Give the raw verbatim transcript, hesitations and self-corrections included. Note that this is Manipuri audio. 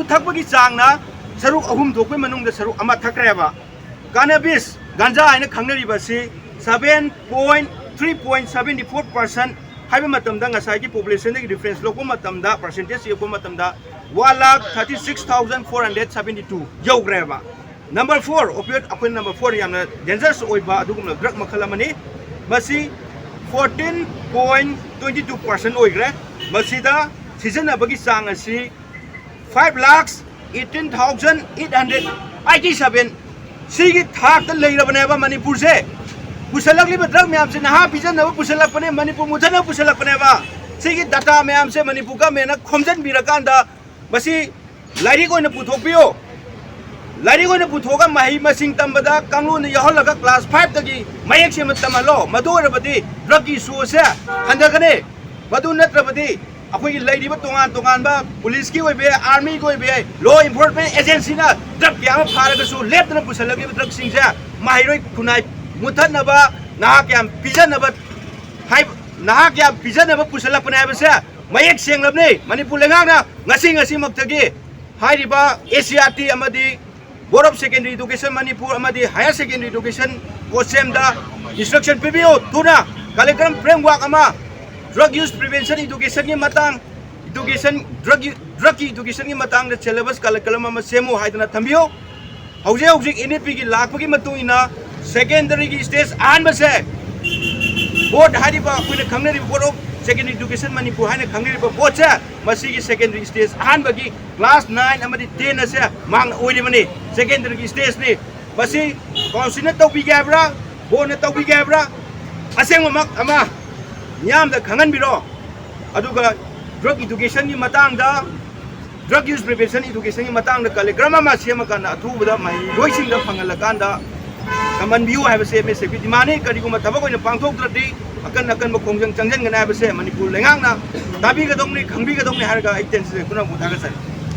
ꯊꯛꯄꯒꯤ ꯆꯥꯡꯅ ꯁꯔꯨꯛ ꯑꯍꯨꯝ ꯊꯣꯛꯄꯒꯤ ꯃꯅꯨꯡꯗ ꯁꯔꯨꯛ ꯑꯃ ꯊꯛꯈ꯭ꯔꯦꯕ꯫ ꯀꯥꯅꯥꯕꯤꯁ, ꯒꯥꯟꯖꯥ ꯍꯥꯏꯅ ꯈꯪꯅꯔꯤꯕ ꯑꯁꯤ seven point three point seventy four percent ꯍꯥꯏꯕ ꯃꯇꯝꯗ, ꯉꯁꯥꯏꯒꯤ populationꯗꯒꯤ reference ꯂꯧꯕ ꯃꯇꯝꯗ, percentage ꯌꯦꯡꯕ ꯃꯇꯝꯗ, one lakh thirty six thousand four hundred seventy two ꯌꯧꯈ꯭ꯔꯦꯕ꯫ Number four, opioid, ꯑꯩꯈꯣꯏꯅ number four ꯌꯥꯝꯅ dangerous ꯑꯣꯏꯕ ꯑꯗꯨꯒꯨꯝꯂꯕ drug ꯃꯈꯜ ꯑꯃꯅꯤ꯫ ꯃꯁꯤ fourteen point twenty two percent ꯑꯣꯏꯈ꯭ꯔꯦ꯫ ꯃꯁꯤꯗ ꯁꯤꯖꯤꯟꯅꯕꯒꯤ ꯆꯥꯡ ꯑꯁꯤ five lakhs eighteen thousand eight hundred eighty seven꯫ ꯁꯤꯒꯤ ꯊꯥꯛꯇ ꯂꯩꯔꯕꯅꯦꯕ ꯃꯅꯤꯄꯨꯔꯁꯦ꯫ ꯄꯨꯁꯜꯂꯛꯂꯤꯕ drug ꯃꯌꯥꯝꯁꯦ ꯅꯍꯥ ꯄꯤꯖꯅꯕ ꯄꯨꯁꯜꯂꯛꯄꯅꯦ, ꯃꯅꯤꯄꯨꯔ ꯃꯨꯊꯠꯅꯕ ꯄꯨꯁꯜꯂꯛꯄꯅꯦꯕ꯫ ꯁꯤꯒꯤ data ꯃꯌꯥꯝꯁꯦ ꯃꯅꯤꯄꯨꯔ governmentꯅ ꯈꯣꯝꯖꯤꯟꯕꯤꯔꯀꯥꯟꯗ ꯃꯁꯤ ꯂꯥꯏꯔꯤꯛ ꯑꯣꯏꯅ ꯄꯨꯊꯣꯛꯄꯤꯌꯨ꯫ ꯂꯥꯏꯔꯤꯛ ꯑꯣꯏꯅ ꯄꯨꯊꯣꯛꯑꯒ ꯃꯍꯩ ꯃꯁꯤꯡ ꯇꯝꯕꯗ ꯀꯥꯡꯂꯣꯟꯗ ꯌꯥꯎꯍꯜꯂꯒ class fiveꯇꯒꯤ ꯃꯌꯦꯛ ꯁꯦꯡꯅ ꯇꯝꯍꯜꯂꯣ꯫ ꯃꯗꯨ ꯑꯣꯏꯔꯕꯗꯤ drugꯀꯤ issue ꯑꯁꯦ ꯍꯟꯊꯒꯅꯤ꯫ ꯃꯗꯨ ꯅꯠꯇ꯭ꯔꯕꯗꯤ ꯑꯩꯈꯣꯏꯒꯤ ꯂꯩꯔꯤꯕ ꯇꯣꯉꯥꯟ ꯇꯣꯉꯥꯟꯕ policeꯀꯤ ꯑꯣꯏꯕ ꯌꯥꯏ, armyꯒꯤ ꯑꯣꯏꯕ ꯌꯥꯏ, law enforcement agencyꯅ drug ꯀꯌꯥ ꯑꯃ ꯐꯥꯔꯒꯁꯨ ꯂꯦꯞꯇꯅ ꯄꯨꯁꯜꯂꯛꯂꯤꯕ drugꯁꯤꯡꯁꯦ ꯃꯍꯩꯔꯣꯏ ꯈꯨꯟꯅꯥꯏ ꯃꯨꯊꯠꯅꯕ, ꯅꯍꯥ ꯀꯌꯥ ꯄꯤꯖꯅꯕ ꯍꯥꯏꯕ, ꯅꯍꯥ ꯀꯌꯥ ꯄꯤꯖꯅꯕ ꯄꯨꯁꯜꯂꯛꯄꯅꯦ ꯍꯥꯏꯕꯁꯦ ꯃꯌꯦꯛ ꯁꯦꯡꯂꯕꯅꯤ꯫ ꯃꯅꯤꯄꯨꯔ ꯂꯩꯉꯥꯛꯅ ꯉꯁꯤ ꯉꯁꯤꯃꯛꯇꯒꯤ ꯍꯥꯏꯔꯤꯕ NCERT ꯑꯃꯗꯤ Board of Secondary Education Manipur ꯑꯃꯗꯤ Higher Secondary Education COHSEMꯗ instruction ꯄꯤꯕꯤꯌꯨ꯫ ꯊꯨꯅ curriculum framework ꯑꯃ drug use prevention educationꯒꯤ ꯃꯇꯥꯡ, education, drug, drugꯀꯤ educationꯒꯤ ꯃꯇꯥꯡꯗ syllabus curriculum ꯑꯃ ꯁꯦꯝꯃꯨ ꯍꯥꯏꯗꯅ ꯊꯝꯕꯤꯌꯨ꯫ ꯍꯧꯖꯤꯛ ꯍꯧꯖꯤꯛ NEPꯒꯤ ꯂꯥꯛꯄꯒꯤ ꯃꯇꯨꯡ ꯏꯟꯅ secondaryꯒꯤ stage ꯑꯍꯥꯟꯕꯁꯦ board ꯍꯥꯏꯔꯤꯕ ꯑꯩꯈꯣꯏꯅ ꯈꯪꯅꯔꯤꯕ Board of Secondary Education Manipur ꯍꯥꯏꯅ ꯈꯪꯅꯔꯤꯕ boardꯁꯦ ꯃꯁꯤꯒꯤ secondary stage ꯑꯍꯥꯟꯕꯒꯤ class nine ꯑꯃꯗꯤ ten ꯑꯁꯦ ꯃꯍꯥꯛꯅ ꯑꯣꯏꯔꯤꯕꯅꯤ꯫ Secondaryꯒꯤ stageꯅꯤ꯫ ꯃꯁꯤ councilꯅ ꯇꯧꯕꯤꯒꯦ ꯍꯥꯏꯕ꯭ꯔꯥ, boardꯅ ꯇꯧꯕꯤꯒꯦ ꯍꯥꯏꯕ꯭ꯔꯥ, ꯑꯁꯦꯡꯕꯃꯛ ꯑꯃ ꯃꯤꯌꯥꯝꯗ ꯈꯪꯍꯟꯕꯤꯔꯣ꯫ ꯑꯗꯨꯒ drug educationꯒꯤ ꯃꯇꯥꯡꯗ, drug use prevention educationꯒꯤ ꯃꯇꯥꯡꯗ curriculum ꯑꯃ ꯁꯦꯝꯃꯀꯥꯟꯗ ꯑꯊꯨꯕꯗ ꯃꯍꯩꯔꯣꯏꯁꯤꯡꯗ ꯐꯪꯍꯜꯂꯀꯥꯟꯗ ꯇꯝꯍꯟꯕꯤꯌꯨ ꯍꯥꯏꯕꯁꯦ MSFꯀꯤ demandꯅꯤ꯫ ꯀꯔꯤꯒꯨꯝꯕ ꯊꯕꯛ ꯑꯣꯏꯅ ꯄꯥꯡꯊꯣꯛꯇ꯭ꯔꯗꯤ ꯑꯀꯟ ꯑꯀꯟꯕ ꯈꯣꯡꯖꯪ ꯆꯪꯁꯤꯟꯒꯅꯤ ꯍꯥꯏꯕꯁꯦ ꯃꯅꯤꯄꯨꯔ ꯂꯩꯉꯥꯛꯅ ꯇꯥꯕꯤꯒꯗꯧꯅꯤ, ꯈꯪꯕꯤꯒꯗꯧꯅꯤ ꯍꯥꯏꯔꯒ ꯑꯩ ten second ꯄꯨꯝꯅꯃꯛꯄꯨ ꯊꯥꯒꯠꯆꯔꯤ꯫